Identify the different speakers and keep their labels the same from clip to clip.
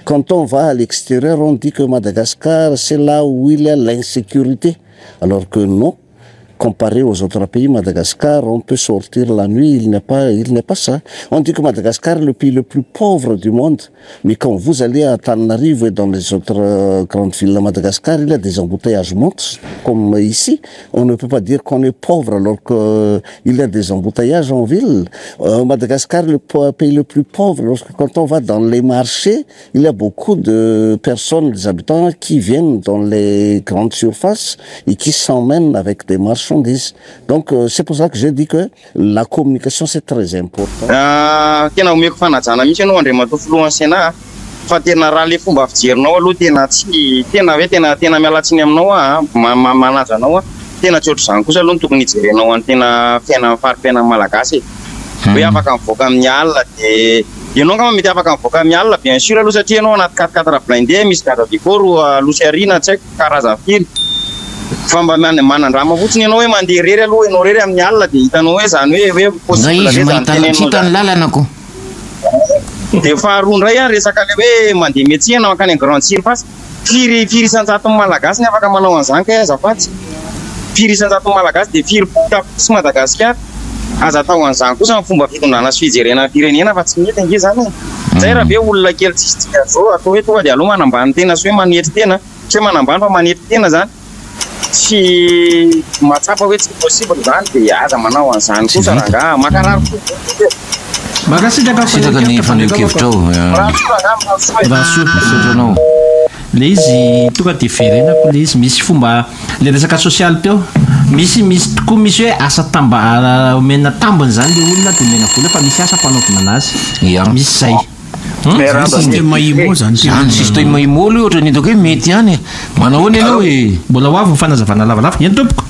Speaker 1: Quand on va à l'extérieur, on dit que Madagascar, c'est là où il y a l'insécurité. Alors que non, comparé aux autres pays, Madagascar, on peut sortir la nuit, il n'y a pas, il n'y a pas ça. On dit que Madagascar est le pays le plus pauvre du monde. Mais quand vous allez à Tananarive et dans les autres euh, grandes villes de Madagascar, il y a des embouteillages monstres, comme ici. On ne peut pas dire qu'on est pauvre alors qu'il y a des embouteillages en ville. Euh, Madagascar, le pays le plus pauvre, lorsque quand on va dans les marchés, il y a beaucoup de personnes, des habitants qui viennent dans les grandes surfaces et qui s'emmènent avec des marchandises. Donc euh, c'est pour ça que j'ai dit que la communication c'est très important.
Speaker 2: Ah, tena omeko fanajana mihitsy ianao Andriamatoa Filohan'ny Sénat a! Fa tena raha le fomba fijerinao aloha tena tsy tena hoe tena tena miala tsiny aminao aho a, manaja anao aho, tena tsy ohatr'izany kosa aloha no tokony hijerenao an'ny tena fiainan'ny fari-piainan'ny Malagasy e! Hoe afaka mivoaka amin'ny alina dia ianao angamba mety afaka mivoaka amin'ny alina bien sûr aloha satria ianao anaty quatre quatre blindé misy garde du corps aloha sy aoriana tsy haiko karazany firy fa mba manandrama fotsiny ianao hoe mandeha irery aloha ianao irery amin'ny alina dia hitanao hoe izany hoe hoe
Speaker 3: possible ve izany teneninao izany. lalana ko.
Speaker 2: Dia faharoa indray an, resaka ilay hoe mandeha miantsena mankany amin'ny grande surface, firy firy isan-jaton'ny Malagasy ny afaka manao an'izany kay azafady? Firy isan-jaton'ny Malagasy dia firy sy Madagasikara? Aza atao an'izany kosa ny fomba fitondrana sy fijerena ny firenena fa tsy mety ange izany e! Zay raha ve olona kely tsisy dikany zao atao hoe tonga dia aleo manambany tena sy hoe manetry tena, tsy hoe manambany fa manetry tena zany, tsy mahatsapa hoe tsy possible zany dia aza manao an'izany kosa rangaha, mankarary fo be.
Speaker 4: Mankasitraka
Speaker 3: Sitraka ny fanehoan-kevitrao.
Speaker 2: Mirary soa rangaha, mirary soa e.
Speaker 4: Mirary soa.
Speaker 3: Misaotra anao.
Speaker 4: Le izy tonga dia verenako le izy misy fomba le resaka sosialy teo misy misy tokoa misy hoe asa tamba omena tambiny zany le olona dia omena vola fa misy asa ampanaovina anazy
Speaker 3: Ya.
Speaker 4: misy zay Hum?
Speaker 5: Miarahaba
Speaker 6: Système IMO zany
Speaker 3: Zany système IMO aloha ohatran'ny hitako hoe mety ihany e. Manahoana ianao e?
Speaker 4: Mbola ho avy ny fanazavana lavalava. Eny tompoko.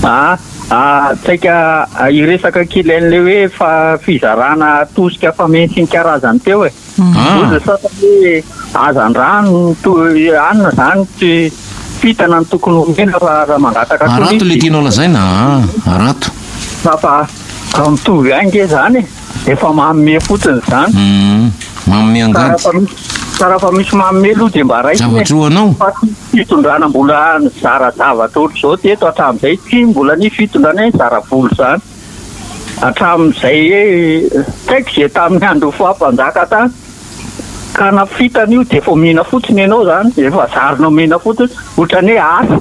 Speaker 7: Ah, ah, saika hiresaka kely an'ilay hoe fa fizarana tosika fameno sy ny karazany teo e. Hoy ny sasany hoe hazandrano to- hanina zany tsy fitana no tokony homena fa raha mangataka koa
Speaker 3: Harato
Speaker 7: izy
Speaker 3: le tianao lazaina a, harato.
Speaker 7: fa fa fa mitovy ihany nge zany e, efa manome fotsiny zany.
Speaker 3: Hum, manome
Speaker 7: Ka raha
Speaker 3: angady.
Speaker 7: fa misy ka raha fa misy manome aloha dia mba raisina e.
Speaker 3: Zavatra ho anao.
Speaker 7: Fa tsy fitondrana mbola nizara zavatra ohatr'izao teto hatramin'izay, tsy mbola nisy fitondrana hoe nizara vola izany. Hatramin'izay tsy haiko izay tamin'ny andron'ny faha-mpanjaka tany ka na fitana io dia efa omena fotsiny ianao izany, efa zarina omena fotsiny, ohatran'ny hoe asa,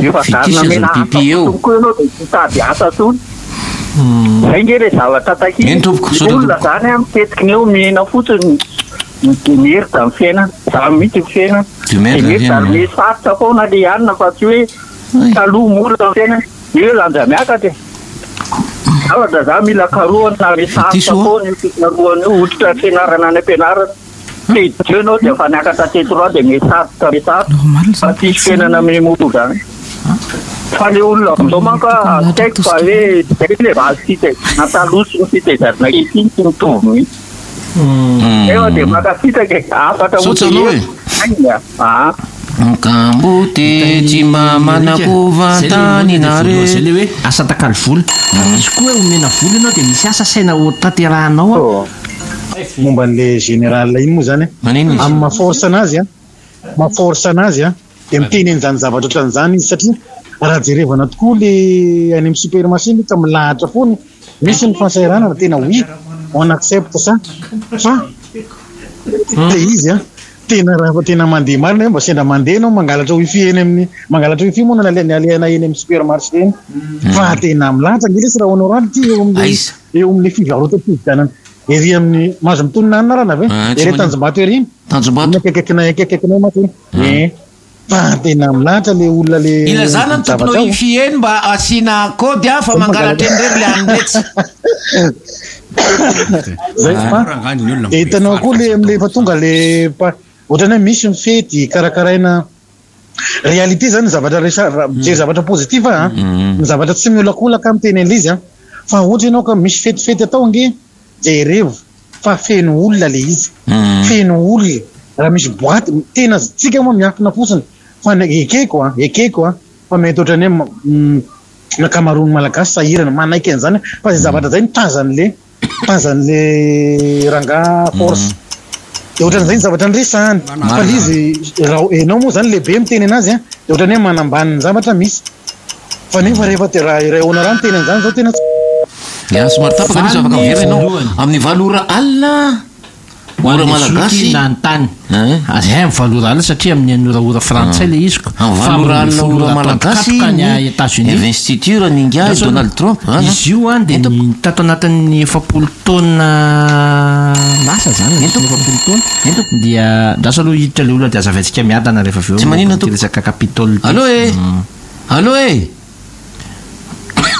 Speaker 7: efa zarina
Speaker 3: Fitisy
Speaker 7: omena
Speaker 3: aza
Speaker 7: asa
Speaker 3: pipi eo.
Speaker 7: fotsiny koa ianao dia tsy hitady asa intsony. Izay nge ilay zavatra takiana.
Speaker 3: Eny tompoko,
Speaker 7: Ny
Speaker 3: misaotra
Speaker 7: olona
Speaker 3: tompoko.
Speaker 7: izany an, mitetika ny hoe omena fotsiny dia mierda ny fiainana, izany mihitsy ny fiainana.
Speaker 3: Dia
Speaker 7: Dia
Speaker 3: mierda ny
Speaker 7: mety
Speaker 3: fiainana.
Speaker 7: ary sarotra foana ilay hanina fa tsy hoe taloha mora ny fiainana. Io lanja miakatra e. Zavatra za mila karohana ary sarotra foana io fikarohana io otritra fianarana any am-pianarana. T2 enao dia efa niakatra T3 dia miha sarotra miha sarotra. Fa tsisy fiainana miha mora zany. Fa le olona amin'izao manko tsy haiko fa hoe zay le base fitaizana taloha sy ny fitaizana ankehitriny tsy mitovy mihitsy. Ewa dia mankasitraka e. Hafatra ho
Speaker 3: Misaotra anao e.
Speaker 7: Aa.
Speaker 3: Kamboty tsy mba manakova-tany nareo.
Speaker 4: Zay le hoe asa takalo vola. Fa misy koa hoe omena vola ianao dia misy asa asaina ho tanterahanao ao.
Speaker 8: Momba an'le général iny moa zany,
Speaker 3: Maninona izy?
Speaker 8: amin'ny maha force anazy an, maha force anazy an, dia miteny an'izany zavatra ohatran'izany izy satria raha jerevana tokoa le any amin'ny supermarché anie ka milahatra foana e, misy ny fahasahiranana tena oui on accepte ça fa le izy an, Tena raha tena mandeha marina hoe mba sendra mandeha ianao mangalatra wifi eny amin'ny mangalatra wifi moa no nale- nalehana eny amin'ny supermarché eny fa tena milahatra ange lesy raha honorable ity eo amin'le
Speaker 3: Aiza?
Speaker 8: eo amin'le fivarotam-pividianana ery amin'ny mahazo mitonona anarana ve?
Speaker 3: Ah, tsy
Speaker 8: Ery
Speaker 3: maninona.
Speaker 8: Tanjombato ery iny.
Speaker 3: Tanjombato.
Speaker 8: Iny akaikaikinay akaikaikinay manko iny. Eh. Fa tena milahatra le olona le
Speaker 3: Ilazana ny
Speaker 8: mividy zavatra
Speaker 3: tomponao
Speaker 8: ao.
Speaker 3: wifi eny mba asiana code ah fa mangalatra eny irery le any retsy.
Speaker 8: Zay fa dia hitanao koa le amle efa tonga le ohatrany hoe misy ny fety karakaraina réalité zany ny zavatra resa mijery zavatra positif aho an, ny zavatra tsy miolakolaka miteny an'ilay izy an, fa ohatra ianao ka misy fetifety atao ange jerevo fa feno olona le izy, feno olona, raha misy boite tena tsika moa miafina fotsiny fa ny ekeko an, ekeko an, fa mety ohatrany hoe ny ankamaroan'ny Malagasy sahirana manaiky an'izany fa izay zavatra izay no tazan'le tazan'le rangahy force. Dia ohatran'izay ny zavatra niresahany. Fa le izy raha enao moa zany lehibe miteny anazy an, dia ohatran'ny hoe manambany ny zavatra misy. Fa nefa rehefa te raha iray Honorah miteny an'izany zao tena tsy.
Speaker 3: Ya, somary tapaka ilay izy afaka miverina ianao amin'ny valo ora alina ora malagasy.
Speaker 4: Nanontany. Aza eh, valo ora alina satria amin'ny enina ora ora frantsay ilay izy ko.
Speaker 3: Amin'ny valo ora alina ora malagasy
Speaker 4: any
Speaker 3: ny
Speaker 4: États-Unis.
Speaker 3: investiture ny ingahy Donald Trump.
Speaker 4: Izy io an dia ny tato anatin'ny 40 taona lasa zany, 40 taona. Dia andraso aloha hiditra ilay olona dia azavaintsika miadana rehefa avy eo.
Speaker 3: Tsy maninona tompoko.
Speaker 4: Resaka Capitole ity.
Speaker 3: Allô e! Allô e!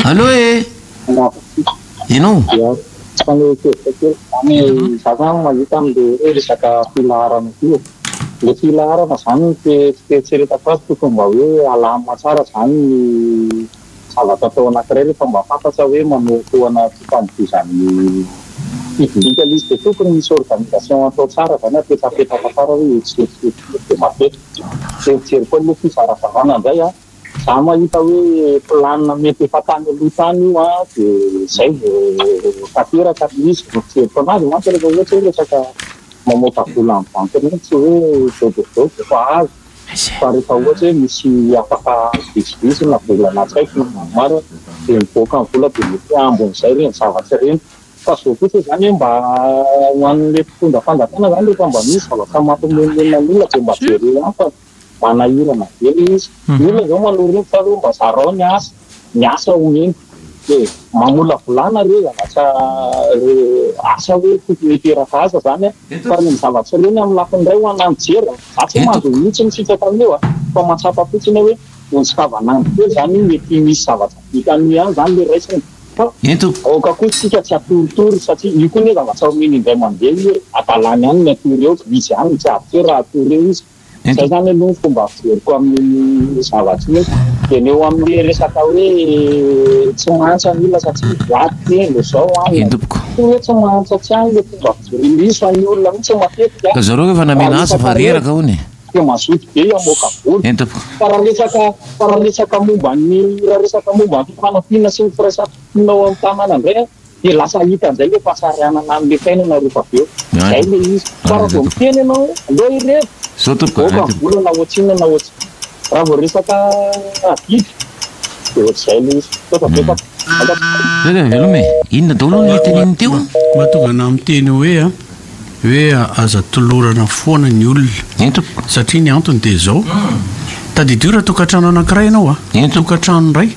Speaker 3: Allô e! Ianao?
Speaker 7: Ia, fanehoan-kevitra kely izany, za zany mahita an'le hoe resaka filaharana ity e. Le filaharana zany ny fieritreretako azy tokony mba hoe alamina tsara zany ny zavatra atao anankiray rehefa mba fantatra hoe manohitohana fifamoivoizan'ny public le izy de tokony misy organisation atao tsara zany apetrapetraka tsara hoe etsy sy etsy sy etsy de mapetraka. De mijery koa aloha fizarazarana indray an. Za mahita hoe plan mety efa tany aloha tany io an, de zay vao tanteraka le izy. Ny fijeriko anazy mantsy rehefa ohatra hoe resaka mamoaka vola amin'ny banky ireny tsy hoe zao dia zao dia efa azo fa rehefa ohatra hoe misy afaka azo vitsivitsy na volana tsy haiko na maromaro dia mivoaka ny vola dia mety hoe ambin'izay ireny zavatra ireny. Fa zao kosa izany hoe mba ho an'ilay mpitondra fanjakana izany rehefa mba misy zavatra mampimenomenona ny olona dia mba jereo ihany fa manahirana be ilay izy. Ny olona izao manoro hevitra aloha mba zarao ny asa, ny asa omena. Dia mamolavolana ireo zavatra ireo asa hoe tokony hiteraka asa izany an. Fa ireny zavatra ireny amin'ny lafiny iray ho anà mijery an, za tsy manjo mihitsy ny sitraka amin'io an, fa mahatsapa fotsiny aho hoe vonjin-kavanandro kely izany io mety misy zavatra vita amin'io ihany izany ilay raisina. Fa aoka koa isika tsy hatoritory satria io koa anie zavatra omeny indray mandeha io e, hadalany ihany ny hatory eo, izy ihany no tsy hahatory raha hatory eo izy. Izay izany aloha ny fomba fijeriko amin'iny zavatra iny. Dia ny eo amin'ilay resaka hoe tsy mahantra ny olona satria boaty telo izao an, tsy hoe tsy mahantra tsy any ilay fomba fijery, diso an'ny olona mihitsy matetika.
Speaker 3: Ka zareo efa namena asa fa reraka hono e.
Speaker 7: Dia mazoto be hamoaka vola. Fa raha resaka fa raha resaka momba ny raha resaka momba ny fifanampiana sy ny firaisankina ao amin'ny tanàna indray an, dia lasa hita indray ilay fahasarihanana amin'ilay fiainana rehefa avy eo. Izay ilay izy. Fa raha vao miteny ianao hoe aleo hirevy, mivoaka ny vola na ohatrinona na ohatrinona. Raha vao resaka adidy dia ohatr'izay ilay izy. Misaotra betsaka.
Speaker 3: Veloma e! Inona daholo no teneniny teo?
Speaker 5: Mahatonga anah miteny hoe an, hoe aza tolorana foana ny olona. Satria ny antony dia izao, tadidio raha tokantrano anankiray ianao an, tokantrano iray,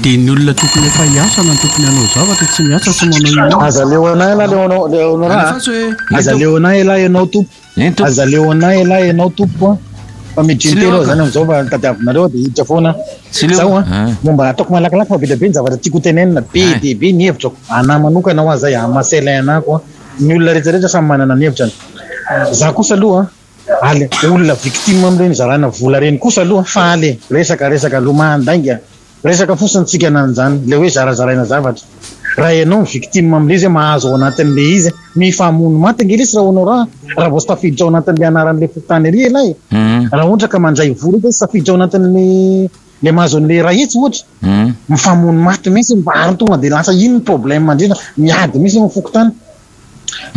Speaker 5: dia ny olona tokony efa hiasa na tokony hanao zavatra tsy miasa tsy manao inona.
Speaker 8: Aza leo anay elah Léonora a! Aza leo anay elah ianao tompoko! Aza leo anay elah ianao tompoko a! Fa miditra intelo aho zany amizao fa tadiavinareo dia hiditra foana aho. Zao an, momba ataoko malakilaky fa be dia be ny zavatra tiako ho tenenina, be dia be ny hevitrako, anah manokana hoa zay, am maha Celin anah koa. Ny olona rehetra rehetra samy manana ny hevitrany. Za kosa aloha ale olona victime amin'ireny zarana vola ireny kosa aloha faly e! Resaka resaka aloha mandainga resaka fotsiny tsika nan'izany le hoe zarazaraina zavatra. Raha ianao no victime amin'ilay izy hoe mahazo ao anatin'ilay izy mifamono maty ange lesy Rahonorah raha vao tsy tafiditra ao anatin'ilay anaran'ilay fokontany ery ialahy e! Raha ohatra ka mandray vola io tsy tafiditra ao anatin'ilay Le mahazo an'le iray hetsy ohatra, mifamono maty mihitsy mba ary tonga de lasa iny ny problème indrindra, miady mihitsy ny fokontany.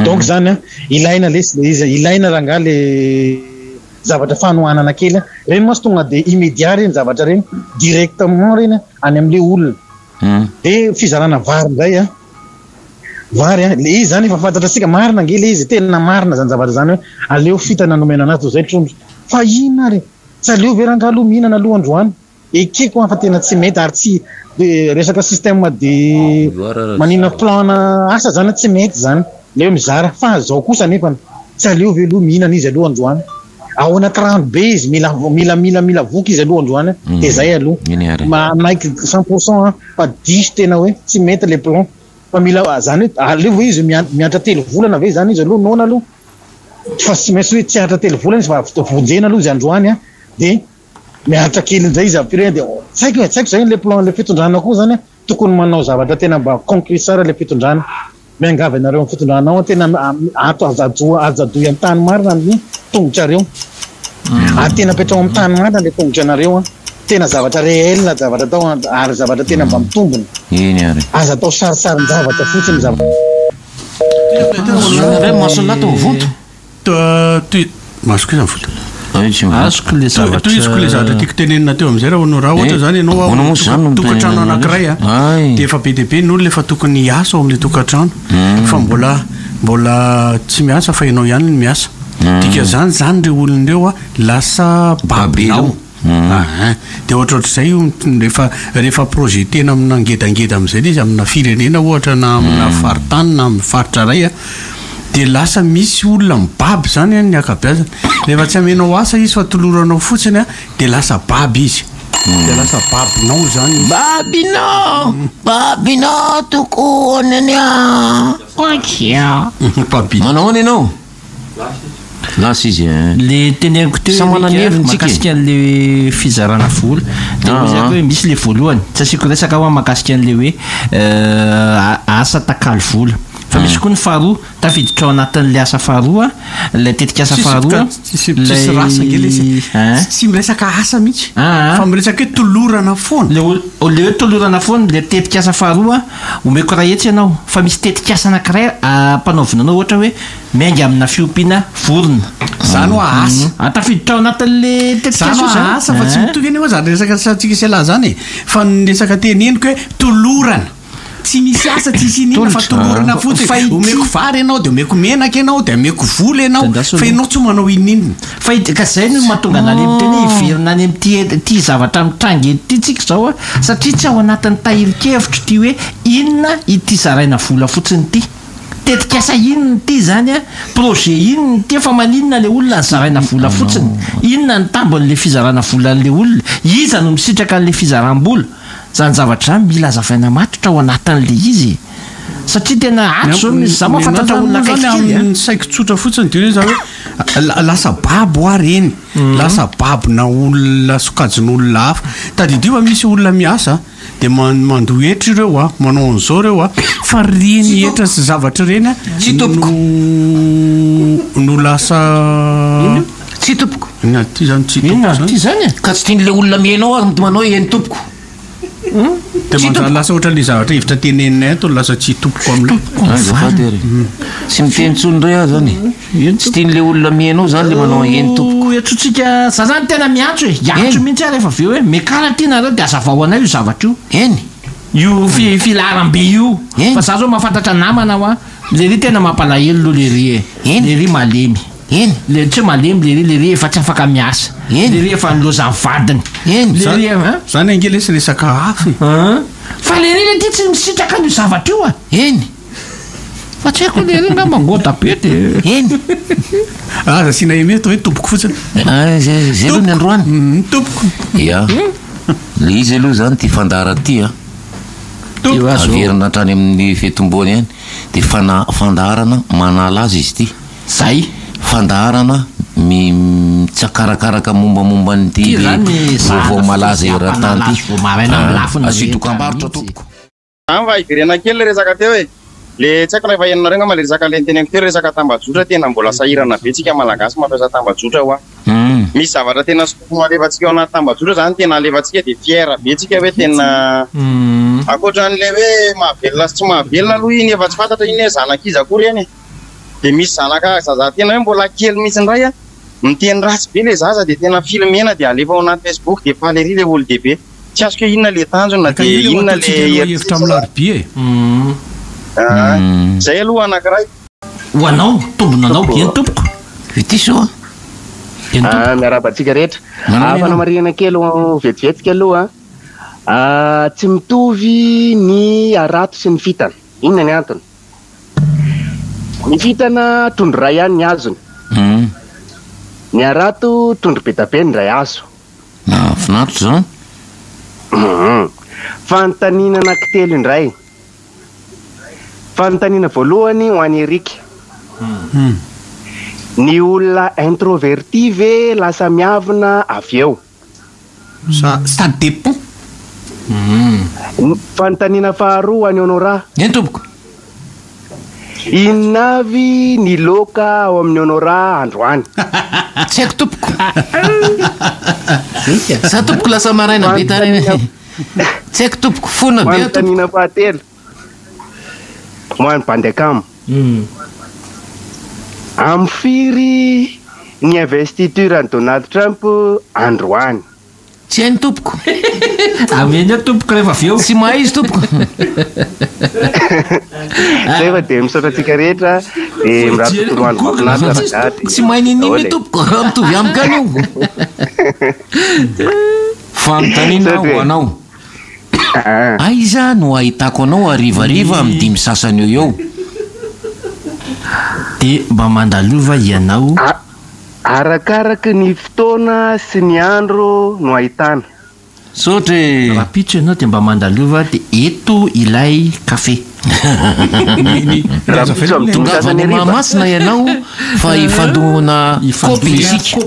Speaker 8: Donc zany an, ilaina lesy le izy, ilaina rangaha le zavatra fanohanana kely an, reny mantsy tonga de immédiat reny zavatra reny, directement reny an, any amle olona. De fizarana vary indray an, vary an, le izy zany efa fantatra tsika, marina ange le izy, tena marina zany zavatra zany hoe aleo fitana nomena anazy toy izay trondro, fa inona ary e? Tsy aleo ve rangaha aloha mihinana aloha androany? Ekeko an fa tena tsy mety ary tsy de resaka système de manina plan asa zany tsy mety zany le hoe mizara fa zao kosa nefany tsy aleo ve aloha mihinana izy aloha androany? Ao anaty rano be izy mila mila mila mila voky izy aloha androany de zay aloha manaiky 100% an fa diso tena hoe tsy mety le plan fa mila zany hoe aleo ve izy miantra telo volana ve zany izy aloha noana aloha? Fa tsy maintsy hoe tsy haharitra telo volana izy fa vonjena aloha izy androany an, dia miaritra kely indray izy après dia tsy haiko e, tsy haiko izay ilay plan ilay fitondrana koa izany an, tokony manao zavatra tena mba concret tsara ilay fitondrana. Miangavy anareo amin'ny fitondrana ao aho, tena ato aza ajadoy amin'ny tany marina ny tongotrareo. Ary tena apetraho amin'ny tany marina ilay tongotra anareo an. Tena zavatra réel zavatra atao an, ary zavatra tena mba mitombina.
Speaker 3: Eny ary.
Speaker 8: Aza atao sarisarin-javatra fotsiny zavatra.
Speaker 3: Indray mason'ny lahy toa vonto.
Speaker 5: Toy azoko iza ny vola.
Speaker 4: Azoko le zavatra.
Speaker 5: Tohiziko le zavatra tiako tenenina teo amin'izay raha hono raha ohatra zany ianao
Speaker 3: Ahoana moa izany no
Speaker 5: tokantrano
Speaker 3: mitenenana
Speaker 5: anankiray a
Speaker 3: Ay.
Speaker 5: dia efa be dia be ny olona efa tokony hiasa ao amin'ilay tokantrano fa mbola mbola tsy miasa fa ianao ihany no miasa. Dikan'izany zany ireo olona ireo a lasa babinao. Ahan. Dia ohatrohatr'izay io rehefa rehefa projeter-na amina ngedangeda amin'izay ilay izy amina firenena ohatra na amina faritany na amin'ny faritra iray a, dia lasa misy olona mibaby izany an ny ankabeazany. Rehefa tsy amenao asa izy fa toloranao fotsiny a, dia lasa baby izy. Dia lasa babinao izany izy.
Speaker 3: Babinao, babinao tokoa neny a.
Speaker 5: Babi.
Speaker 3: Manao ahoana ianao? Lasa izy eh.
Speaker 4: Le teneniko teo
Speaker 3: Samy manana ny
Speaker 4: Eric,
Speaker 3: heviny tsika e.
Speaker 4: mahakasika an'le fizarana vola de
Speaker 3: Ah,
Speaker 4: hoy zako
Speaker 3: ah.
Speaker 4: hoe misy le voalohany tsy asiako resaka hoa mahakasika an'le hoe asa takalo vola fa misy koa ny faharoa tafiditra ao anatin'le asa faharoa le tetikasa
Speaker 5: Tsisy
Speaker 4: faharoa
Speaker 5: tsisy tsisy rasa ange le izy.
Speaker 4: Hein?
Speaker 5: Tsy miresaka asa mihitsy
Speaker 4: Ah, ah.
Speaker 5: fa miresaka hoe tolorana foana.
Speaker 4: Le o- le hoe tolorana foana le tetikasa faharoa omeko iray hetsy ianao fa misy tetikasa anankiray ampanaovina anao ohatra hoe miainga amina fiompiana vorona.
Speaker 5: Zany hoa asa.
Speaker 4: Ah, tafiditra ao anatin'le tetikasa
Speaker 5: Zany
Speaker 4: io
Speaker 5: hoa
Speaker 4: zany.
Speaker 5: asa fa tsy
Speaker 4: Hein?
Speaker 5: mitovy anie hoa zany resaka resahantsika sy ialahy zany e. Fa ny resaka teneniko hoe tolorana. Tsy misy asa tsisy inona fa
Speaker 3: Tolotra.
Speaker 5: tolorana fotsiny.
Speaker 4: Fa ity-
Speaker 5: Omeko vary ianao dia omeko menaka ianao dia omeko vola ianao
Speaker 4: Andraso
Speaker 5: fa
Speaker 4: aloha.
Speaker 5: ianao tsy manao ininona.
Speaker 4: Fa ity- ka zay no mahatonga an'ilay miteny hoe hiverina any amin'ity ity zavatra mitranga eto ity tsika izao a, satria tsy ao anatin'ny tahirin-kevitro ity hoe inona ity zaraina vola fotsiny ity. Tetikasa inona ity zany a, projet inona ity fa maninona le olona ny zaraina vola fotsiny? Inona ny tambin'le fizarana vola an'le olona? Iza no misitraka an'le fizaram-bola? Zany zavatra zany mila azavaina matotra ao anatin'le izy e. Satria tena ato zao misy za mahafantatra olona akaiky kely a.
Speaker 5: Ny saiko tsotra fotsiny dia hoe za hoe lasa babo aho reny, lasa babona olona sokajin'olona hafa. Tadidio fa misy olona miasa dia mandoa hetra ireo a, manao an'izao ireo a, fa reny hetra sy zavatra ireny a
Speaker 3: Tsy tompoko.
Speaker 5: no no lasa
Speaker 3: Tsy tompoko.
Speaker 5: Inona ity zany tsy
Speaker 4: Inona
Speaker 5: tompoko
Speaker 4: ity
Speaker 5: zany?
Speaker 4: zany e?
Speaker 3: Ka tsy tian'ilay olona mihaino ao ary manao hoe eny tompoko.
Speaker 5: Dia manjary lasa ohatran'ilay zavatra hevitra teneninay ato no lasa tsy tompoko amin'ilay.
Speaker 3: Azafady ary. Tsy miteny intsony indray aho zany. Tsy tian'ilay olona mihaino ao zany le manao eny tompoko.
Speaker 4: Iantsoantsika, za zany tena miantso e, hiantso
Speaker 3: Eny.
Speaker 4: mihitsy aho rehefa avy eo hoe mekara ty nareo dia azavao anay io zavatra io.
Speaker 3: Eny.
Speaker 4: Io fi- filaharam-be io.
Speaker 3: Eny.
Speaker 4: Fa za zao mahafantatra namana hoa, lery tena mampalahelo aloha lery e.
Speaker 3: Eny.
Speaker 4: Lery malemy.
Speaker 3: Eny.
Speaker 4: Le tsy hoe malemy lery, lery efa tsy afaka miasa.
Speaker 3: Eny.
Speaker 4: Lery efa nilaozan'ny vadiny.
Speaker 3: Eny.
Speaker 4: Lery hein?
Speaker 5: Zany ange lesy resaka hafa e.
Speaker 4: Hein? Fa lery le ty tsy misitraka an'io zavatra io a.
Speaker 3: Eny.
Speaker 4: Fa tsy haiko lery angamba ngoda be de.
Speaker 3: Eny.
Speaker 5: Aza asiana eme atao hoe tompoko fotsiny.
Speaker 3: Ah, zay zay aloha ny androany.
Speaker 5: Tompoko.
Speaker 3: Ya. Le izy aloha zany ty fandaharana ty a.
Speaker 5: Tompoko.
Speaker 3: Averina hatrany amin'ny fitomboany ihany. Dia fana- fandaharana manala azy izy ity.
Speaker 4: Zay.
Speaker 3: Fandaharana mi mitsakarakaraka mombamomba an'ity
Speaker 4: Ty zany
Speaker 3: vaovao
Speaker 4: zahana
Speaker 3: malaza
Speaker 4: fotsiny,
Speaker 3: eran-tany
Speaker 4: hampanala
Speaker 3: ity.
Speaker 4: azy vao maraina amin'ny lafiny
Speaker 3: Asio
Speaker 4: rehetra
Speaker 3: dokam-barotra
Speaker 4: mihitsy.
Speaker 3: tompoko.
Speaker 2: Zany fa hiverena kely le resaka teo e. Le tsy haiko na efa henonareo angamba le resaka le niteneniko teo resaka tambajotra tena mbola sahirana be tsika malagasy mampiasa tambajotra hoa. Misy zavatra tena tsy tokony ho alefantsika ao anaty tambajotra zany tena alefantsika dia fier be tsika hoe tena ankoatran'le hoe mahavelona sy tsy mahavelona aloha iny efa tsy fantatra iny hoe zanak'iza akory eny e. Dia misy zanaka zaza tena hoe mbola kely mihitsy indray a, miteny ratsy be le zaza dia tena filmena dia alefa ao anaty Facebook dia faly ery le olon-dehibe. Tsy azoko hoe inona le tanjona
Speaker 5: Ka
Speaker 2: dia
Speaker 5: io le
Speaker 2: inona le
Speaker 5: ataontsika aloha hevitra amin'ny larobia e.
Speaker 2: Ah, Zay aloha anankiray.
Speaker 4: Ho anao, tombony anao, eny tompoko.
Speaker 3: Ity soa.
Speaker 4: Eny tompoko.
Speaker 6: Ah, miarahaba antsika rehetra.
Speaker 3: Manao
Speaker 6: Ah,
Speaker 3: ianao?
Speaker 6: fanamarihana kely ho vetivetika aloha. Ah, tsy mitovy ny harato sy ny fitana. Inona ny antony? Ny fitana trondro iray ihany ny azony. Ny harato trondro be dia be ny iray azo.
Speaker 3: Mahafinaritra izany.
Speaker 6: Fanontaniana anankitelo indray. Fanontaniana voalohany ho an'i Eric. Ny olona introverti ve lasa miavona avy eo?
Speaker 5: Ça, ça dépend.
Speaker 6: Ny Fanontaniana faharoa ho an'i Honora.
Speaker 3: Eny tompoko.
Speaker 6: Inona avy ny loka ao amin'ny Honora androany?
Speaker 3: Tsy haiko tompoko. Za tompoko lasa maraina be tany. Tsy haiko tompoko, fona be aho tompoko.
Speaker 6: Fanontaniana fahatelo. Ho an'i Bandekamo. Amin'ny firy ny investiture an'i Donald Trump androany?
Speaker 3: Tsy hainy tompoko.
Speaker 4: Ameno eo tompoko rehefa avy eo.
Speaker 3: Tsy mahay izy tompoko.
Speaker 6: Zay fa dia misaotra antsika rehetra dia mirary tontolo andro mahafinaritra rangahy dia
Speaker 3: Tsy mahay n'inon'inona io
Speaker 6: daholo e.
Speaker 3: tompoko, mitovy amiko ihany io. Fanontaniana
Speaker 6: Misaotra
Speaker 3: ho
Speaker 6: e.
Speaker 3: anao. Aiza no ahitako anao harivariva amin'ny dimy sasany eo eo?
Speaker 4: Dia mba mandalova ianao.
Speaker 6: Arakaraky ny fotoana sy ny andro no ahitana.
Speaker 3: Misaotra e!
Speaker 4: Rahampitso ianao dia mba mandalova dia eto ilay kafe.
Speaker 6: Rahampitso amin'ny dimy
Speaker 3: Tongava
Speaker 6: sasany
Speaker 3: any
Speaker 6: hariva.
Speaker 3: Mahamasina ianao fa hifandona kopy isika.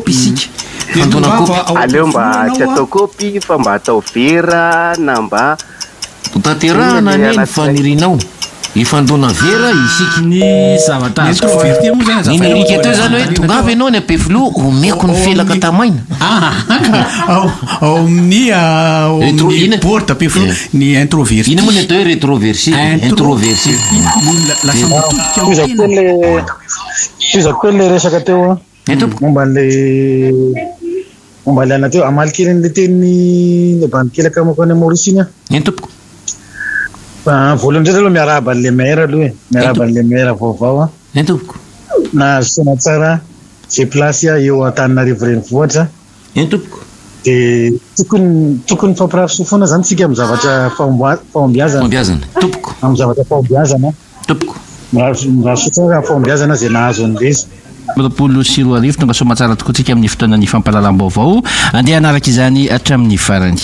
Speaker 3: Hifandona kopy.
Speaker 6: Aleo mba tsy atao kopy fa mba atao vera na mba.
Speaker 3: Hotanterahana anie ny fanirianao. Hifandona vera isika.
Speaker 4: Ny zavatra
Speaker 5: Ny
Speaker 4: azoko
Speaker 5: introverti moa zany
Speaker 3: Ny
Speaker 5: azavaina
Speaker 3: nirika teo zany hoe
Speaker 5: Teo.
Speaker 3: tongava ianao any Ampefiloha omeko ny felaka tamaina.
Speaker 5: Ah, ao ao amin'ny ah, ao
Speaker 3: Retro-
Speaker 5: amin'ny
Speaker 3: ina?
Speaker 5: board Ampefiloha ny introverti.
Speaker 3: Ina moa ny atao hoe rétroversi?
Speaker 5: Intro-
Speaker 3: Introversi.
Speaker 5: Olona lasa mitodika
Speaker 8: Tohizako
Speaker 5: amin'ny
Speaker 8: kely le tohizako kely le resaka teo an.
Speaker 3: Eh, tompoko.
Speaker 8: Momba an'le momba an'le anona teo. Hamaly kely an'le tenin'ny le bandy kely akamako any Maurice iny aho.
Speaker 3: Eny tompoko.
Speaker 8: Ah, voalohany indrindra aloha miarahaba an'le maire aloha e. Miarahaba an'le maire vaovao an.
Speaker 3: Eny tompoko.
Speaker 8: Nahazo saina tsara izay place eo Antananarivo renivohitra.
Speaker 3: Eny tompoko.
Speaker 8: Dia tokony tokony mifampirary soa foana izany tsika amin'ny zavatra fahombiazana.
Speaker 3: Fahombiazana. Tompoko.
Speaker 8: Amin'ny zavatra fahombiazana.
Speaker 3: Tompoko.
Speaker 8: Mirary mirary soa tsara amin'ny fahombiazana izay nahazo an'ilay izy.
Speaker 4: 2020, tonga soamatsara tokoa tsika amin'ny fotoanan'ny fampahalalam-baovao. Andeha hanaraka izany hatramin'ny farany.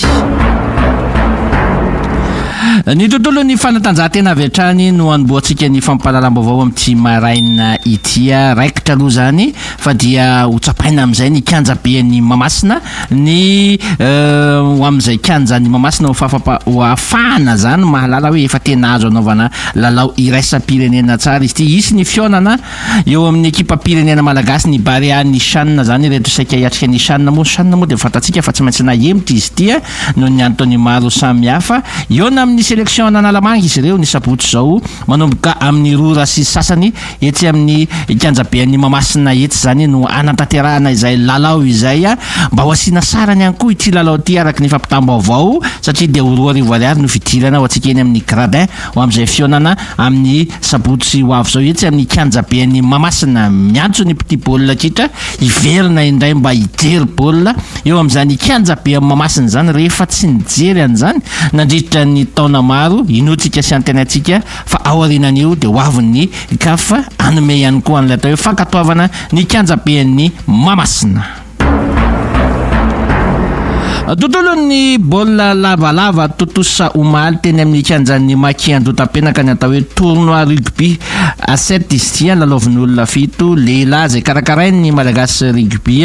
Speaker 4: Ny tontolon'ny fanatanjahantena avy hatrany no hanombohantsika ny fampahalalam-baovao amin'ity maraina ity. Raikitra aloha izany fa dia ho tsapaina amin'izay ny kianjaben'i Mahamasina, ny ho amin'izay kianjan'i Mahamasina ho fahafapa- ho ahafahana izany mahalala hoe efa tena azo anaovana lalao iraisam-pirenena tsara izy ity. Hisy ny fihaonana Eo amin'ny ekipam-pirenena malagasy ny Barea ny Chan izany ireto saika hiatrika ny Chan moa. Chan moa dia fantatsika fa tsy maintsy nahemotra izy ity noho ny antony maro samihafa. Hihaona amin'ny sélection an'Analamanga izy ireo ny sabotsy izao manomboka amin'ny roa ora sy sasany etsy amin'ny kianjaben'i Mahamasina etsy izany no hanatanterahana izay lalao izay. Mba ho asiana sarany ihany koa ity lalao ity araka ny fampitam-baovao satria dia ho 2000 ariary no fidirana ho antsika eny amin'ny gradin ho amin'izay fihaonana amin'ny sabotsy ho avy izao etsy amin'ny kianjaben'i Mahamasina. Miantso ny mpitia baolina kitra hiverina indray mba hijery baolina eo amin'izany kianjaben'i Mahamasina izany rehefa tsy nijery an'izany nandritra ny taona maro. Inoantsika sy antenaintsika fa aorianan'io dia ho avy ny Caf hanome ihany koa an'ilay atao hoe fankatoavana ny kianjaben'i Mahamasina. Tontolon'ny baolina lavalava tontosa omaly teny amin'ny kianjan'ny Maki Andotapenaka ny atao hoe tournoi rugby à sept izy ity, lalaovin'olona fito lehilahy izay karakarain'ny Malagasy Rugby.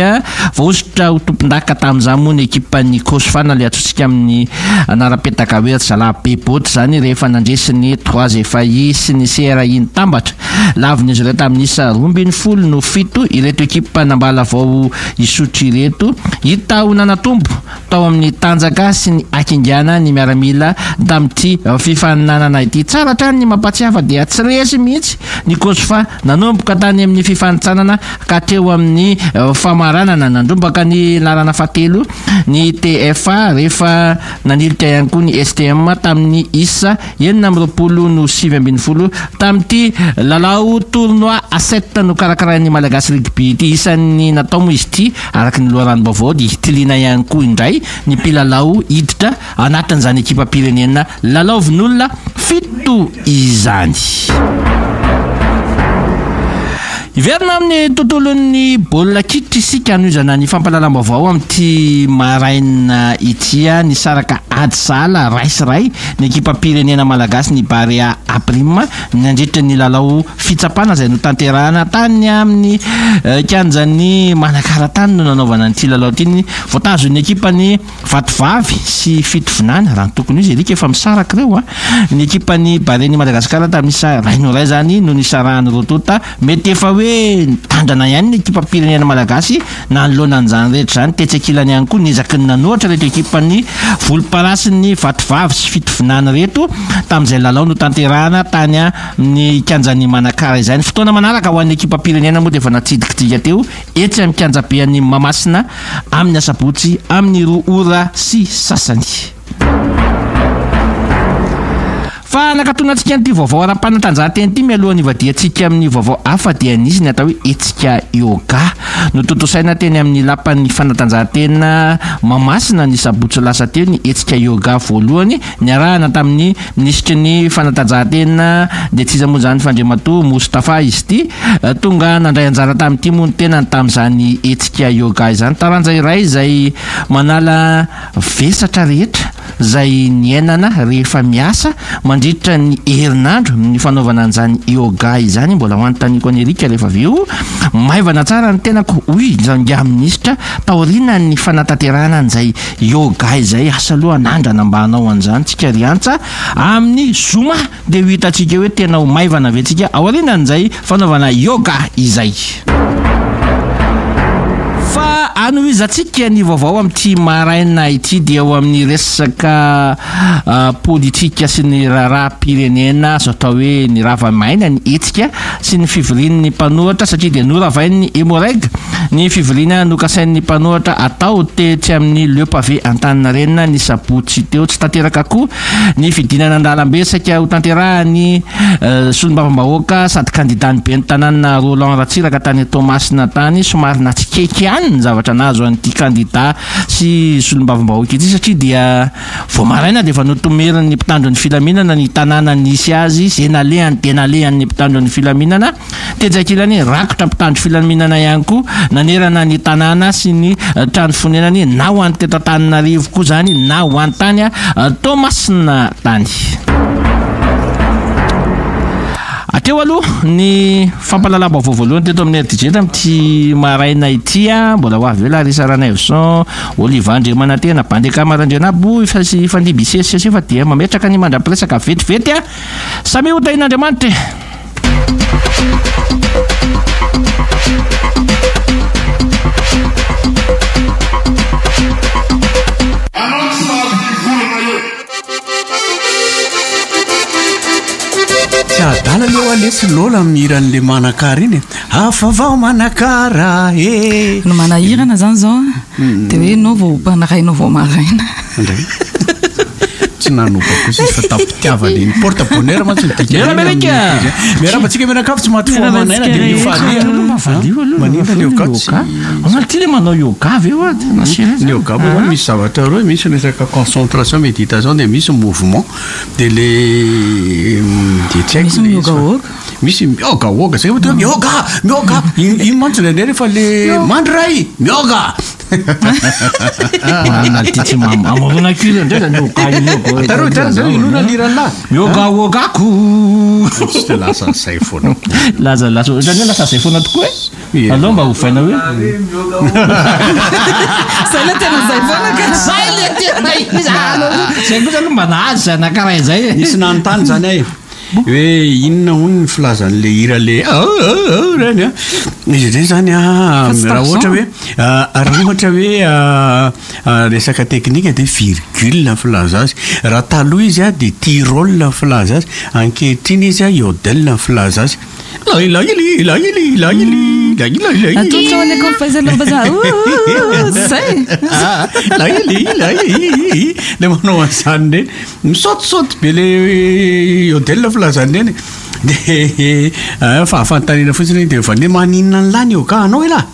Speaker 4: Voahosotra ho tompondaka tamin'izany moa ny ekipan'ny Cosfana ilay antsointsika amin'ny anaram-petaka hoe ry zalahy be boty izany rehefa nandresy ny Trois FAI sy ny CRI nitambatra. Lavin'izy ireo tamin'ny isa 12 no 7 ireto ekipa nambala vao Isotry ireto. Hita ho nanatombo tao amin'ny tanjaka sy ny hakingana ny miaramila tamin'ity fifaninanana ity. Tsara hatrany ny mampahatsiahy fa dia tsy resy mihitsy ny Cosfa nanomboka tany amin'ny fifanintsanana ka hatreo amin'ny famaranana. Nandrombaka ny laharana fahatelo ny TFA rehefa nanilika ihany koa ny STM tamin'ny isa 26 no 19 tamin'ity lalao tournoi à sept nokarakarain'ny Malagasy Rugby ity. Isan'ny natao moa izy ity araka ny loharanom-baovao dia hitiliana ihany koa indray ny mpilalao hiditra anatin'izany ekipam-pirenena lalaovin'olona fito izany. Hiverina amin'ny tontolon'ny baolina kitra isika hanohizana ny fampahalalam-baovao amin'ity maraina ity. Nisaraka ady sahala iray sy iray ny ekipam-pirenena malagasy ny Barea A Prime nandritra ny lalao fitsapana izay notanterahana tany amin'ny kianjan'ny Manakara tany no nanaovana an'ity lalao ity. Ny voatazon'ny ekipan'ny Vatovavy sy Fitovinany, raha ny tokony ho izy, Eric efa misaraka ireo a! Ny ekipan'ny Barea-n'i Madagasikara tamin'ny isa iray no iray izany no nisarahan'ny roa tonta. Mety efa hoe nitandrana ihany ny ekipam-pirenena malagasy nanoloana an'izany rehetra izany. Tetsy ankilany ihany koa niezaky ny nanohatra ireto ekipan'ny volomparasy. volomparasy ny Vatovavy sy Fitovinany ireto tamin'izay lalao notanterahana tany amin'ny kianjan'i Manakara izay. Ny fotoana manaraka ho an'ny ekipam-pirenena moa dia efa natsidikidika teo etsy amin'ny kianjabean'i Mahamasina amin'ny asabotsy amin'ny roa ora sy sasany. Fa nakatonantsika an'ity vaovao ara-panatanjahantena ity mialohan'ny hivadihantsika amin'ny vaovao hafa dia nisy ny atao hoe hetsika yoga. Notontosaina teny amin'ny lapan'ny fanatanjahantena Mahamasina ny sabotsy lasa teo ny hetsika yoga voalohany niarahana tamin'ny minisitry ny fanatanjahantena dia tsy iza moa izany fa Andriamatoa Moustapha izy ity. Tonga nandray anjara tamin'ity moa ny tenany tamin'izany hetsika yoga izany. Taranja iray izay manala vesatra rehetra izay niainana rehefa miasa mandritra ny herinandro ny fanaovana an'izany yoga izany. Mbola ho anontaniako an'i Eric rehefa avy eo. Maivana tsara ny tenako hoy ingahy minisitra taorianan'ny fanatanterahana an'izay yoga izay. Asa aloha hanandrana mba hanao an'izany tsika ry Antsa amin'ny zoma. Dia ho hitantsika eo hoe tena ho maivana ve tsika aorianan'izay fanaovana yoga izay. Fa hanohizantsika ny vaovao amin'ity maraina ity dia eo amin'ny resaka politika sy ny raharaham-pirenena azo atao hoe nirava maina ny hetsika sy ny fivorian'ny mpanohatra satria dia noravain'ny Emmo-Reg ny fivoriana nokasain'ny mpanohatra atao tetsy amin'ny Le Pavé Antaninarenina ny sabotsy teo. Tsy tanteraka koa Ny fidinana an-dalambe saika hotanterahan'ny solombavambahoaka sady kandidan'ny ben'ny tanàna Roland Ratsiraka tany Toamasina tany. Somary natsikaiky ihany ny zavatra nahazo an'ity kandida sy solombavambahoaka ity satria dia vao maraina dia efa notomerin'ny mpitandro ny filaminana ny tanàna nisy azy, izay nalehany dia nalehan'ny mpitandro ny filaminana. Tetsy ankilany, rakotra mpitandro filaminana ihany koa nanerana ny tanàna sy ny trano fonenany na ho an'ny teto Antananarivo koa izany na ho an'ny tany Toamasina tany. Hatreo aloha ny fampahalalam-baovao voalohany teto amin'ny RDJ tamin'ity maraina ity. Mbola ho avy eo Larissa Ranaivoson, Oliva Andriamanantena, Bandekama Randrianabo, sy Fandimby Isesy fa dia mametraka ny mandra-piresaka vetivety. Samia ho tahin'Andriamanitra e!
Speaker 9: Anao tsy mahavita volana eo.
Speaker 5: Tsy adala aloha aho lesy Lola amin'ny hiran'le Manakara iny e. Hafa vao Manakara e.
Speaker 10: No manahirana zany zao a, de hoe nao vao mpanarainao vao maraina.
Speaker 5: Ndray. Tsy nanoba kosa izy fa tampitiavana iny. Porte bonheur mantsy ny dikany.
Speaker 4: Miarahaba
Speaker 5: iny
Speaker 4: antsika.
Speaker 5: amin'ny teny. Miarahaba antsika mianakavy tsy maty fo
Speaker 10: Miarahaba
Speaker 5: aman'aina
Speaker 10: antsika
Speaker 5: dia
Speaker 10: rehetra.
Speaker 5: mifalia.
Speaker 4: Aloha mba valio aloha.
Speaker 5: Maninona ny yoga tsy
Speaker 4: Anao ty le manao yoga ve oa? Tena sérieux
Speaker 5: Ny
Speaker 4: zany.
Speaker 5: yoga moa zany misy zavatra roa, misy resaka concentration méditation dia misy mouvement. Dia le dia tsy haiko
Speaker 10: Misy
Speaker 5: le izy fa
Speaker 10: mihogahoga.
Speaker 5: Misy mihogahoga zay ohatra hoe mihoga mihoga iny iny mantsy indraindray rehefa le mandry ray mihoga.
Speaker 4: Manana ty tsy mam- amorona cure indray zany yoga io yoga.
Speaker 5: Tareo hitanao zany inona ny hiran'lah?
Speaker 4: Yoga yogako.
Speaker 5: Tsy dia lasa zay foana.
Speaker 4: Laza lasa ohatran'ny hoe lasa zay foana tokoa e.
Speaker 5: Ie.
Speaker 4: Aleo mba ovaina hoe.
Speaker 10: Zay le tena zay foana ka.
Speaker 4: Zay le tena izy. Zay kosa aloha mba nahazo zay anankiray zay e.
Speaker 5: Nisy nanontany zany ahy hoe inona hono ny filazan'le hira le reny a. Izy indray zany a
Speaker 10: Fa tsy
Speaker 5: raha ohatra
Speaker 10: Tarzan.
Speaker 5: hoe raha ohatra hoe resaka teknika dia virgule ny filaza azy. Raha taloha izy a dia tirol ny filaza azy. Ankehitriny izy a yodel ny filaza azy. Lay lay li lay li lay li lay lay lay.
Speaker 10: Atolotra ho an'ny akoho fahaizana vazaha. Ouh, zay.
Speaker 5: Ah, lay li lay. Le manao an'izany ireny. Misaotisaoty be le yodel filazany ireny. Dia fa fanontaniana fotsiny dia valiana maninona ny lany io ka anao elah?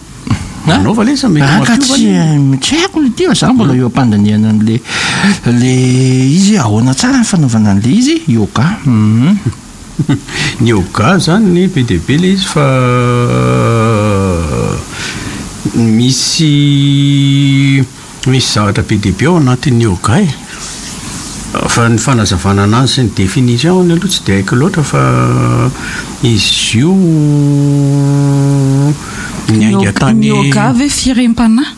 Speaker 5: Anao va lesa mety
Speaker 4: Ah, ka
Speaker 5: mampiova
Speaker 4: tsy
Speaker 5: ny-
Speaker 4: tsy haiko le ty fa za mbola eo am-pandinihana an'le le izy ahoana tsara ny fanaovana an'le izy yoga. Mhm.
Speaker 5: Ny yoga zany be dia be le izy fa misy misy zavatra be dia be ao anatin'ny yoga e. Fa ny fanazavana anazy sy ny définition aloha tsy dia haiko loatra fa izy io niainga tany
Speaker 10: Ny yoga ve firem-panahy?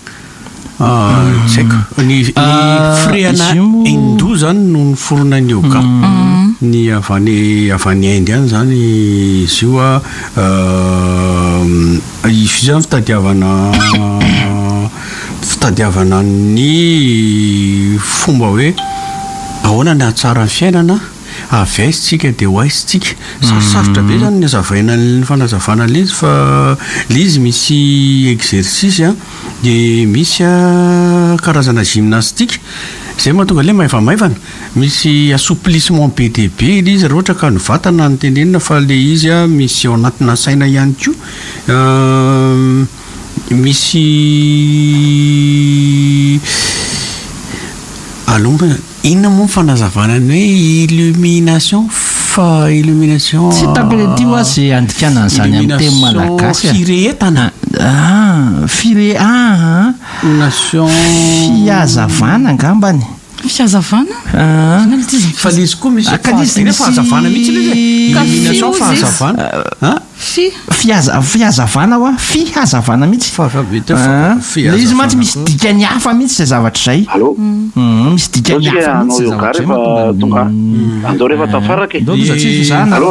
Speaker 5: Tsy haiko. Ny firehana hindou zany no niforona ny yoga. Ny avy any avy any Inde any zany izy io a, izy io zany fitadiavana fitadiavana ny fomba hoe. Ahoana ny hahatsara ny fiainana? Avy aiza tsika dia ho aiza tsika? Sarosarotra be zany ny hazavaina ny fanazavana an'ilay izy fa ilay izy misy exercice an, dia misy karazana gymnastique, izay mahatonga ilay maivamaivana. Misy assouplissement be dia be ilay izy raha ohatra ka ny vatana no tenenina fa ilay izy misy ao anatina saina ihany koa. Misy aloha inona moa ny fanazavana ny hoe illumination fa illumination
Speaker 4: Tsy hitako le ty hoa ze andikana an'izany amin'ny teny malagasy a.
Speaker 5: Firehetana.
Speaker 4: Ah, fire ah,
Speaker 5: Nation.
Speaker 4: Fihazavana angambany.
Speaker 10: Fihazavana?
Speaker 4: Ah.
Speaker 10: Inona ity izy?
Speaker 5: Fa le izy koa misy
Speaker 4: Ah, ka le izy
Speaker 5: tena
Speaker 4: misy-
Speaker 5: fahazavana mihitsy le izy e.
Speaker 10: Ka
Speaker 5: Illumination
Speaker 10: fy ozy izy.
Speaker 5: fahazavana. Ah?
Speaker 10: Fy.
Speaker 4: Fihaza- fihazavana hoa, fihazavana mihitsy. Ah, le izy mantsy misy dikany hafa mihitsy zay zavatra izay.
Speaker 11: Allô?
Speaker 4: Mm, misy dikany
Speaker 11: Zao tsika
Speaker 4: hafa
Speaker 11: hanao
Speaker 4: mihitsy zay
Speaker 11: yoga
Speaker 4: zavatra izay
Speaker 11: rehefa
Speaker 4: mahatonga
Speaker 11: tonga andao rehefa tafaraka e.
Speaker 4: Ndao loza tsy izy zany.
Speaker 11: Allô?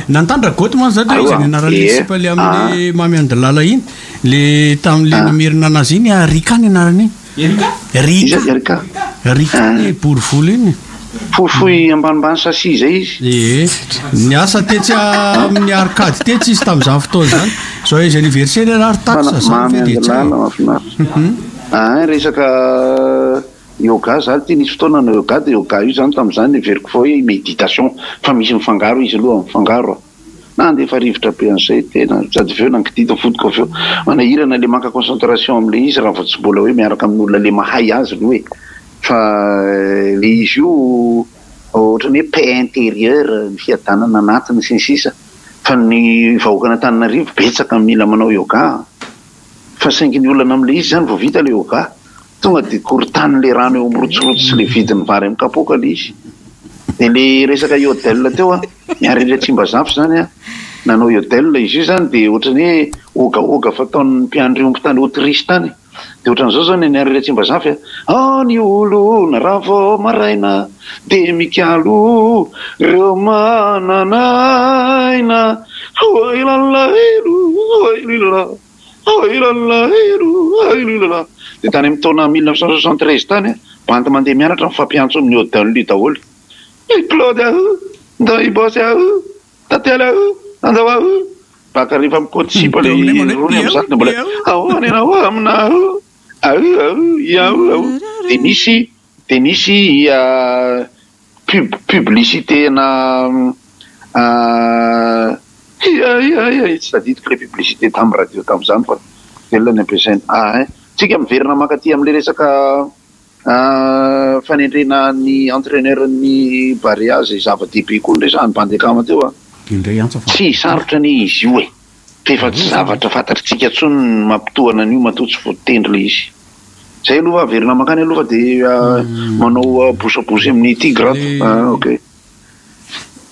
Speaker 5: Nantandra goty mantsy za teo
Speaker 11: Allô?
Speaker 5: izy ny anaran'le
Speaker 11: Ie.
Speaker 5: sipa le amin'le mamy andilala iny, le tamin'le namerina anazy iny, ah, Rika ny anarany iny.
Speaker 4: Erika?
Speaker 5: Rika.
Speaker 11: Iza Erika?
Speaker 5: Rika ny bory volo iny.
Speaker 11: Fohifohy ambanimbany sasy izay izy.
Speaker 5: Ee. Niasa tetsy amin'ny arcade tetsy izy tamin'izany fotoana izany. Joyeux anniversaire raha ry tax zany
Speaker 11: Mamy
Speaker 5: ve dia tsy hay.
Speaker 11: andilana mahafinaritra. Ah, resaka yoga za ty nisy fotoana nanao yoga dia yoga io zany tamin'izany heveriko fa hoe méditation fa misy mifangaro izy aloha mifangaro a. Nandefa rivotra be an'izay tena sady avy eo nangididy ny fotoko avy eo. Manahirana le maka concentration amle izy raha vao tsy mbola hoe miaraka amin'olona le mahay azy aloha e. Fa le izy io ohatran'ny hoe paix intérieure, ny fiadanana anatiny sy ny sisa Fa ny vahoakan'Antananarivo betsaka mila manao yoga an. Fa saingy ny olana amle izy zany vao vita le yoga tonga de korontanin'le rano eo mirotsirotsy sy le vidin'ny vary amin'ny kapoaka le izy. De le resaka yodel teo an, ny ary ery Tsimbazafa zany an, nanao yodel izy io zany de ohatran'ny hoe ogaoga fataon'ny mpiandry omby tany Autriche tany. De ohatran'izao zany ny ary ery Tsimbazafa an, ao ny olona raha vao maraina de mikalo reo manana aina, oilalahelo oilala. Dia tany amin'ny taona 1973 tany, bandy mandeha mianatra mifampiantso amin'ny Odin io daholo. I Claude aho, ndao hibossy aho, Tantely aho, andao aho. Baka rehefa mikaoty sipa ilay rony amin'izany dia mbola ahoana ianao amina aho, aho aho, iaho aho. Dia nisy dia nisy pub publicité na Hiahiahiahi tsy tadidiko ilay publicité tamin'ny radio tamin'izany fa velona ny ampiasaina. Ah hein. Tsika miverina mankaty amin'ilay resaka fanendrena ny entraîneur ny Barea izay zava-dehibe koa ny resahan'i Bandekama teo a.
Speaker 5: Indray antsa fa.
Speaker 11: Tsy sarotra anie izy io e. Fa efa tsy zavatra fantatritsika intsony ny mampitohana an'io matoa tsy voatendry ilay izy. Zay aloha fa averina mankany aloha fa dia manao bosabosy amin'ny tigre ato. Ah ok.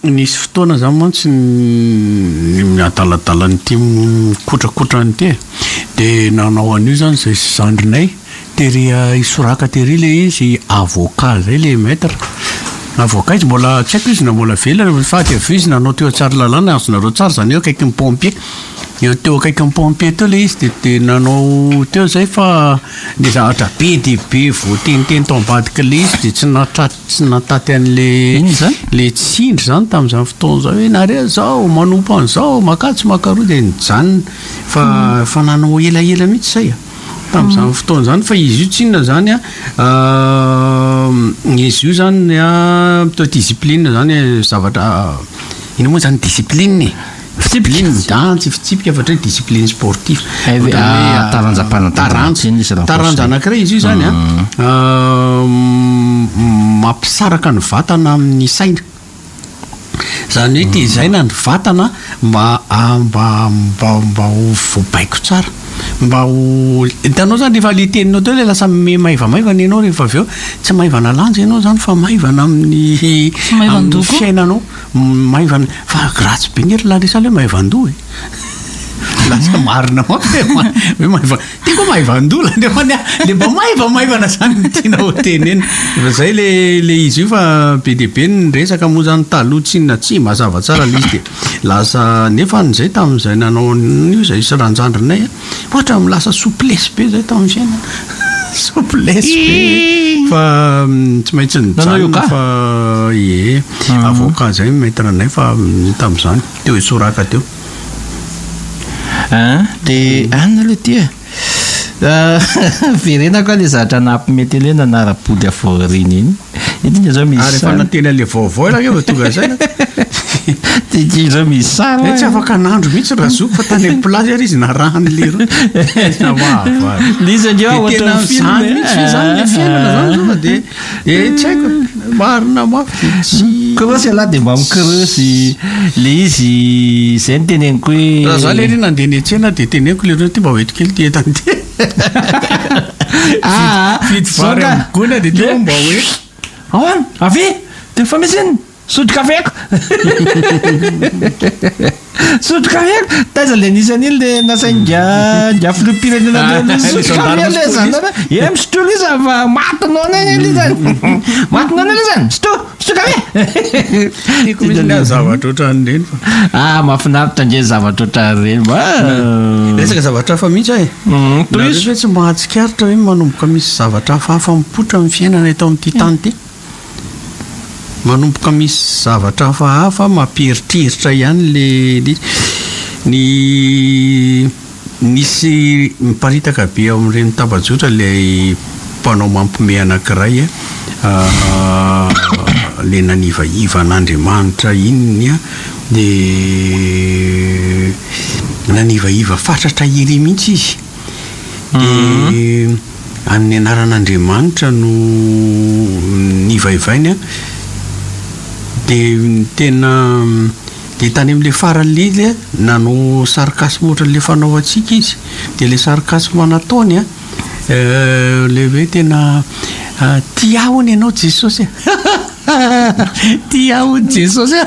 Speaker 5: Nisy fotoana zany mantsy ny adaladalan'ity mikotrakotrana ity e, dia nanao an'io zany zay sy zandrinay tery Isoraka tery ilay izy avocat zay le maître, avocat izy mbola tsy haiko izy na mbola velona fa dia avy eo izy nanao teo Tsaralalàna azonareo tsara zany eo akaikin'ny pompier, eo teo akaikin'ny pompier teo ilay izy dia dia nanao teo zay fa ny zavatra be dia be voateniteny tao ambadik'ilay izy dia tsy nahatratra. Tsy nahataty an'le le tsindry zany tamin'izany fotoana izany hoe nareo zao manompo an'izao makatsy makaroa dia nijanona fa fa nanao elaela mihitsy zay a tamin'izany fotoana izany fa izy io tsinona zany a izy io zany a atao discipline zany zavatra inona moa zany discipline e? Fitsipika, ah tsy fitsipika fa ohatra hoe discipline sportif.
Speaker 4: Hay ve,
Speaker 5: Ohatra hoe,
Speaker 4: ah, taranjam-panatanjahantena izy raha
Speaker 5: Taranja
Speaker 4: voasaina.
Speaker 5: anankiray izy io zany an, mampisaraka ny vatana amin'ny saina. Izany hoe tezaina ny vatana mba mba mba mba ho voabaiko tsara. Mba ho, hitanao zany rehefa le teninao teo le lasa miha-maivamaivana ianao rehefa avy eo, tsy maivana lanja ianao zany fa maivana amin'ny
Speaker 10: Tsy maivan-doha
Speaker 5: amin'ny
Speaker 10: koa.
Speaker 5: fiainanao. Maivana, fa ratsy be nge ry Larissa le maivan-doha e. Lasa marina mafy hoe hoe maiva, ty koa maivan-doha la nefa ny ahy le mba maivamaivana zany no tiana ho tenenina. Fa zay le le izy io fa be dia be ny resaka moa zany taloha tsinona tsy mazava tsara le izy dia lasa nefa ny zay tamin'izay nanao an'io zay sy ranjandrinay a, ohatran'ny lasa souplesse be zay tamin'ny fiainana. Souplesse be fa tsy maintsy
Speaker 4: Nanao
Speaker 5: nijanona
Speaker 4: yoga?
Speaker 5: fa ie avocat zay maître anay fa tamin'izany teo Isoraka teo.
Speaker 4: An, de anona aloha ity e. Verenako le zavatra nampime teny hoe nanara-body avy aoriana iny. Ity nge zao misy
Speaker 5: Ary efa
Speaker 4: sary.
Speaker 5: nantena le vaovao ianao vao tonga saina.
Speaker 4: Ity zao misy sary.
Speaker 5: Eh, tsy afaka nandro mihitsy Razoky fa tany amin'ny plage ary izy narahany leroa. Tena mahavary.
Speaker 4: Le izy ange
Speaker 5: Dia
Speaker 4: ohatran'ny
Speaker 5: tena
Speaker 4: film
Speaker 5: zany
Speaker 4: e.
Speaker 5: mihitsy ve zany le fiainana zany zao fa dia eh, tsy haiko e. Marina mafy dia tsy
Speaker 4: Creuse ialahy dia mba mi-creuse le izy izay no teneniko hoe
Speaker 5: Raha za lery nandeha niantsena dia teneniko leroa ty mba hoento kely ty entana ty.
Speaker 4: Ah,
Speaker 5: Vidy vary amin'ny gona dia teo mba hoe
Speaker 4: Ahoana? Avia! Dia fa misy inona? Sotro kafeko! Sotro kafeko! Taiza le nisy an'iny le nasain'i nga nga filoham-pirenena
Speaker 5: Ah,
Speaker 4: le
Speaker 5: le
Speaker 4: sotro kafe
Speaker 5: gendarme
Speaker 4: le
Speaker 5: sy
Speaker 4: zany
Speaker 5: police.
Speaker 4: e misotro le izy fa maty noana eny le zany maty noana le zany misotro misotro kafe
Speaker 5: Tiako mihitsy ny ahy zavatra ohatran'ireny fa.
Speaker 4: Ah mahafinaritra ange zavatra ohatran'ireny mba
Speaker 5: Resaka zavatra hafa mihitsy aho e. Nareo ve tsy mahatsikaritra hoe manomboka misy zavatra hafahafa mipoitra amin'ny fiainana eto amin'ity tany ity? Manomboka misy zavatra hafahafa mampieritreritra ihany le le izy. Ny nisy miparitaka be ao amin'ireny tambajotra ilay mpanao mampiomehy anankiray le nanivaiva an'Andriamanitra iny an, dia nanivaiva fatratra ery mihitsy izy. Dia amin'ny anaran'Andriamanitra no nivaivainy an, dia ny tena dia tany amin'ilay farany ilay izy an, nanao sarcasme ohatran'ilay fanao antsika izy, dia ilay sarcasme nataony an, ilay hoe tena tia ahy hono ianao Jesosy a, tia ahy hono Jesosy a,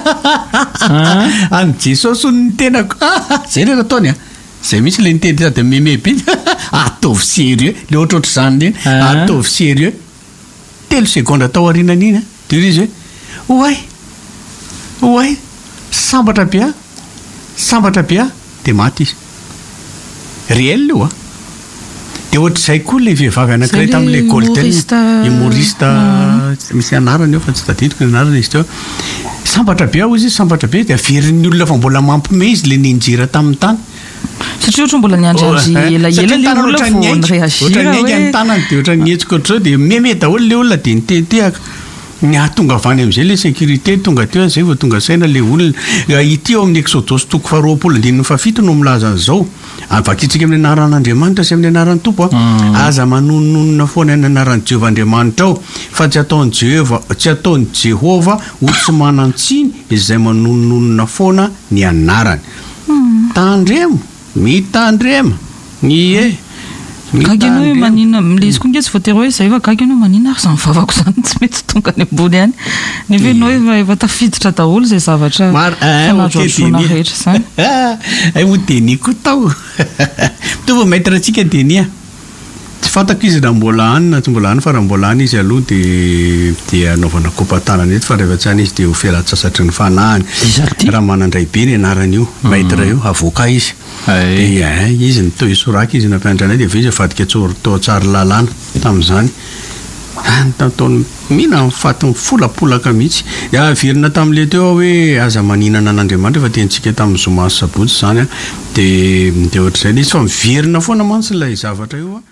Speaker 5: an'i Jesosy hono ny tenako, zay ilay nataony an. Zay mihitsy le niteny sady meme be ataovy sérieux le ohatrohatr'izany reny ataovy sérieux telo segondra tao aorianan'iny an de hoy izy hoe oay oay sambatra be aho sambatra be aho de maty izy réel io an de ohatr'izay koa le vehivavy anankiray tamin'le golden humoriste misy anarany eo fa tsy tadidiko ny anarany izy teo sambatra be aho izy sambatra be de averin'ny olona fa mbola mampime izy le ninjera tamin'ny tany
Speaker 10: Satria ohatra mbola niandriandry
Speaker 5: Oh, eh.
Speaker 10: elaela
Speaker 5: Satria
Speaker 10: le
Speaker 5: ny tanana
Speaker 10: olona
Speaker 5: ohatran'ny
Speaker 10: vao
Speaker 5: niainga,
Speaker 10: ni-réagir
Speaker 5: ohatran'ny niainga ny
Speaker 10: hoe
Speaker 5: tanany de ohatran'ny nihetsika ohatr'izao de meme daholo le olona de nitenitehaka ny hahatonga avy any amin'izay le sécurité tonga teo zay vao tonga saina le olona ity ao amin'ny Exodosy toko faharoapolo andininy fahafito no milaza an'izao Vakintsika amin'ny anaran'Andriamanitra sy amin'ny anaran'ny Tompo a. Aza manononona foana ny anaran'i Jehovah Andriamanitrao, fa tsy ataon'i Jehovah, tsy ataon'i Jehovah ho tsy manan-tsiny izay manononona foana ny anarany. Tandremo, mitandrema, ie,
Speaker 10: Gaga ianao hoe
Speaker 5: mitandrema.
Speaker 10: maninona, le izy koa nge tsy voatery hoe izay fa gaga ianao maninona ary izany vavako izany tsy mety tonga any ambony any. Nefa ianao efa efa tafiditra daholo izay zavatra
Speaker 5: Mar eh, ok
Speaker 10: fanadroadroana
Speaker 5: Denis.
Speaker 10: rehetra izany.
Speaker 5: Hay moa Denis koa tao. Mitovy ny maître antsika Denis a. Tsy fantako izy raha mbola any na tsy mbola any fa raha mbola any izy aloha dia dia anaovana kopa-tanana eto fa rehefa tsy any izy dia ho fialan-tsasatry ny fanahiny. Ramanandraibe ny anaran'io maître io, avocat izy. Dia eh, izy ny teo Isoraka izy nampianatra anay dia avy eo izy nivadika tao Tsaralalàna tamin'izany. Any tamin'ny mila ny faty mifolapolaka mihitsy. Dia averina tamin'ilay teo aho hoe aza maninana an'Andriamanitra efa tenintsika tamin'ny zoma sy sabotsy izany an. Dia dia ohatr'izay ilay izy fa miverina foana mantsy ilay zavatra io an.